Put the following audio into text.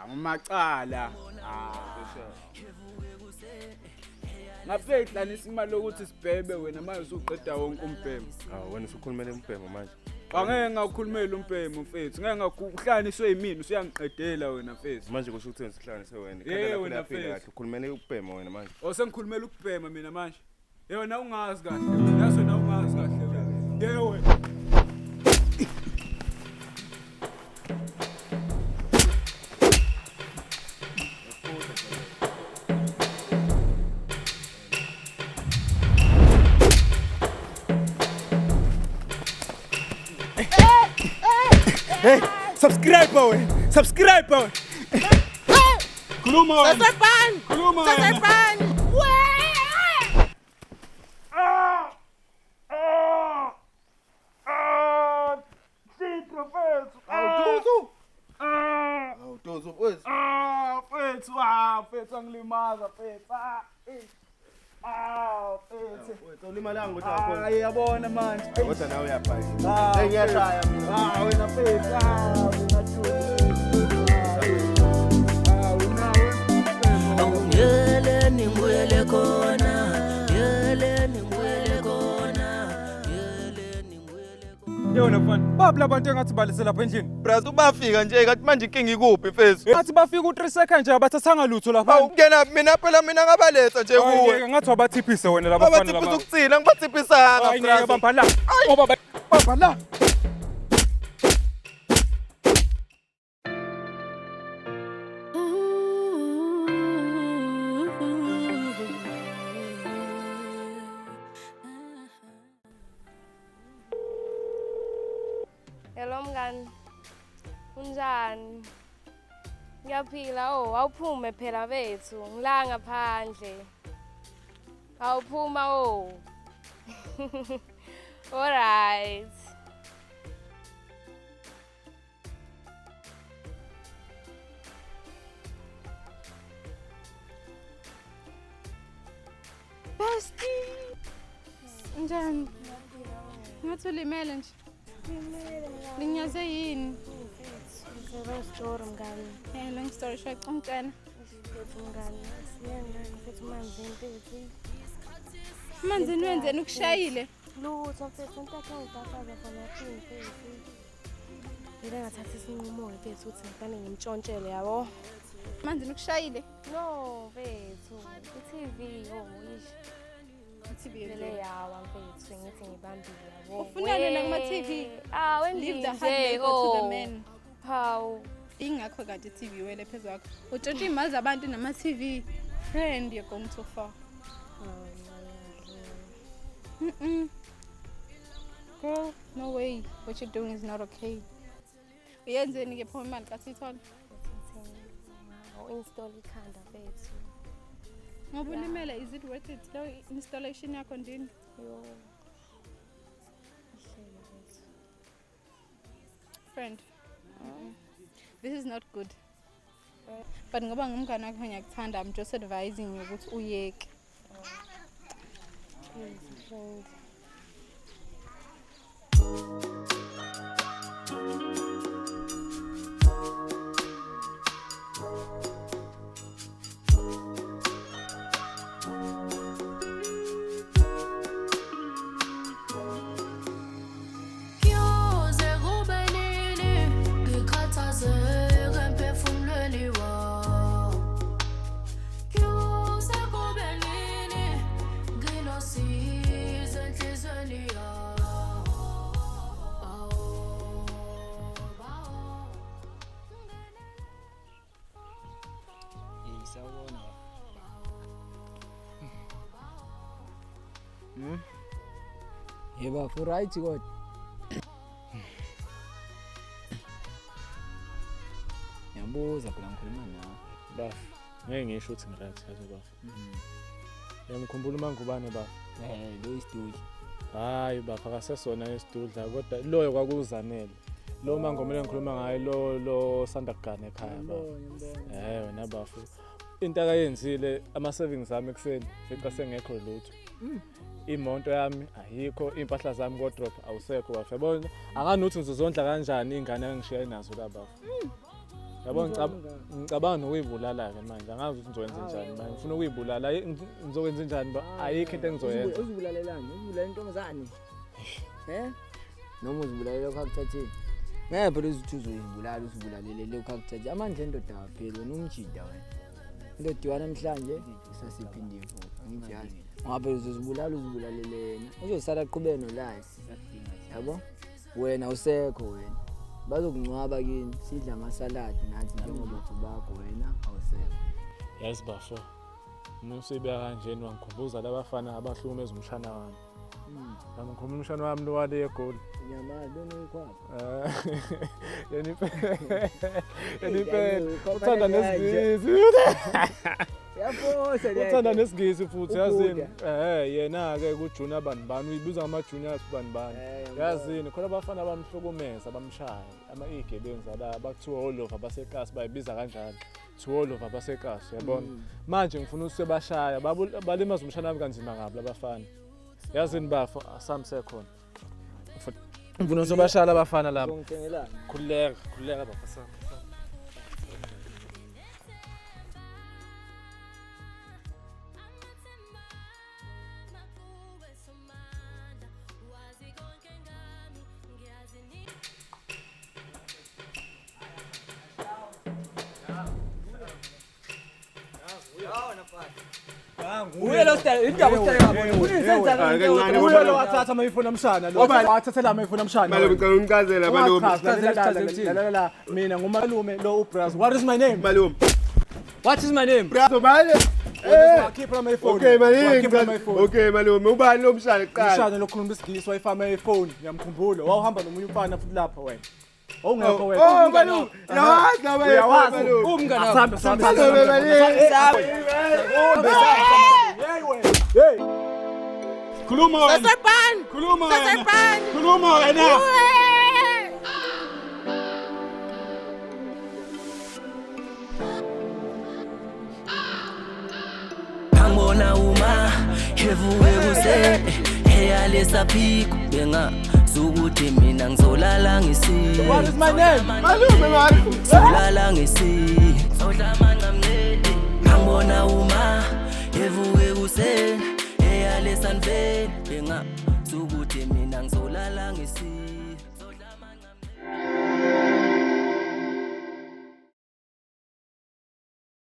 Ngumacala. Ah. Ngabe ihlanisa imali yokuthi sibhebe wena manje usuqeda wonke umbhemo. Hawu wena usukhulumela umbhemo manje. Angeke ngakukhulumela umbhemo mfethu. Ngeke ngakuhlaniswe yimina usuyangiqedela wena mfethu. Manje kusho ukuthi sihlanganise wena. Yebo, Ikhanda lakho wena liyaphila mfethu. kahle. Ukhulumela ukubhema wena manje. Osengikhulumela ukubhema mina manje. Ye wena ungazi kahle. wena. Yazi wena ungazi kahle wena. Ye wena. Hey, subscribe wena. Subscribe wena. Khuluma wena. Khuluma wena. Awuduzu. Awuduzu mfethu. Ah, mfethu, ah, mfethu angilimaza mfethu. Ah, eh. Ah, mfethu. Wethu ulimalanga kodwa Ah, wakhona. iyabona manje. Kodwa nawe uyabhaya. Ah, Ngiyashaya mina. Ah, wena mfethu. Ah, wena dude. Ah, unawe. Ngiyele ngibuyele khona, ngiyele ngibuyele khona, ngiyele ngibuyele khona. Yona mfana, baphi labantu engathi balise lapha endlini? Bras ubafika nje kanti manje inkinga ikuphi mfethu? Ngathi bafika u3 second nje abathathanga lutho lapha. Awu kungena mina phela mina ngabaletha nje kuwe. Ngathi wabathiphise wena laba bafana Ngabathiphisa laba. ukuthina ngibathiphisanga Hayi ngeke bras. bamba la. Ngoba bamba la. Hello mngani. Unjani? Ngiyaphila oh, awuphume phela bethu. Ngila ngaphandle. Awuphuma oh. All right. Bestie. Njani? Ngathi ulimele nje. Linyaze yini? Long story mngani. Eh, long story short, ungitshela. Mfethu mngani. Siyangani mfethu manzini mfethu. Manzini wenzeni ukushayile? Lutho mfethu into yakhe ngitafaza for nothing mfethu. Ngile ngathatha isinqumo mfethu ukuthi ngifane ngimtshontshele yabo. Manzini ukushayile? No mfethu, i-TV oh ish. I-TV Vele yawa mfethu ngithi ngibambile yabo. Ufunani wena kuma-TV? Ah, Leave the wendlini hard nje labor to the oh. men. Hawu. Ingakho kade i-TV wele phezu kwakho. Utshontsha iy'mali zabantu nama-TV. Friend, you're going too far. Mm-mm. Girl, no way. What you're doing is not okay. Uyenzeni ke phuma imali xa siyithola? Install ikhanda mfethu. Ngoba ulimele, is it worth it? Leyo installation yakho ndini? Yo. Ihlelo mfethu. Friend. Mm. This is not good. But ngoba ngumngane wakho ngiyakuthanda, I'm just advising you ukuthi uyeke. Please friend. Kuyoze kube nini ngikhathazeke emphefumulweni wami. Kuyoze kube nini nginosizo enhliziyweni yami. Bawo, bawo. Sawubona. Yebo, right kodwa. Ngiyabuza phela ngikhuluma nawe. Baf, ngeke ngisho ukuthi ngiright yazi baf. Uyamkhumbula uma ngubane baf? Eh, lo isidudla. Hayi baf, akasesona isidudla kodwa loyo kwakuzanele. Lo mangomela ngikhuluma ngaye lo lo sanda kugana ekhaya baf. Eh wena baf. Into akayenzile ama savings ami ekuseni fica sengekho lutho. Imoto yami ayikho, impahla zami ko-drop awusekho baf. Yabona angani ukuthi ngizozondla kanjani ingane engishiya nazo la baf. Yabo ngicabanga nokuyibulala-ke manje, angazi ukuthi ngizokwenza njani manje. Ngifuna ukuyibulala, ngizokwenza njani ba ayikho into engizoyenza. Uzibulalelani? Uzibulala intombazane? Eh? Noma uzibulalela lokho akuthathile? Ngeke phela uzuthi uzoyibulala uzibulalele lokho akuthathile. Amandla endoda awapheli wena umjida wena. Indoda iwa namhlanje isasiphinde ivuka. Angithi yazi. Ngoba phela uzozibulala uzibulalele yena. Uzosala aqhubeke no-life. Yabo? Wena usekho wena. Bazokungcwaba kini sidla amasaladi nathi njengobafo bakho wena awusekho. Yazi bafo, uma usuyibeka kanjeni wangikhumbuza labafana abahlukumeza umshana wami. Ngikhuluma umshana wami lo wale eGoli. Nyama benoyikhwapha. Yena impela uthanda nesiNgisi. Uyafosa le. Uthanda nesiNgisi futhi yazini. Ubuda. Yena-ke kujunior bani bani uyibiza ngama-juniors bani bani. Yazini khona abafana bamhlukumeza bamshaya iy'gebengu zala bakuthiwa olova basekasi bayibiza kanjalo. Kuthiwa olova basekasi uyabona. Manje ngifuna ukuthi sebashaya balimaza umshana wami kanzima kabi labafana. Yazini bafo asamsekhona. Ngifuna ukuthi bashaya labafana laba. Uzongithengelani? Khululeka, khululeka bafo sami. Uye lo style, indaba style yabo. Uyisenza Kancane, Uye lo wathatha ama-iPhone amshana lo. Wathathela ama-iPhone amshana. Malume ngicela ungichazele malume. La la la mina ngumalume lo uBraz. What is my name? Malume. What is my name? Brazo manje. Wakhipha ama-iPhone. Okay malume. Wakhipha ama-iPhone. Okay malume, ubani lo mshana kuqala? Umshana lokhuluma isiNgisi wayefaka ama-iPhone. Ngiyamkhumbula. Wawuhamba nomunye umfana futhi lapha wena. Wawungekho wena. Oh malume, yawazi laba Uyawazi. malume. Umngane Asambe, asambe. Malume malume. Hey wena. Hey. Khuluma wena. Khuluma wena. Khuluma wena. Angibona uma evuke kuse eyalesaphiko bengazukuthi mina ngizolala ngisi. What is my name? Malume malume. Solala ngisi. Angibona uma evuke kuse eyalesanve benga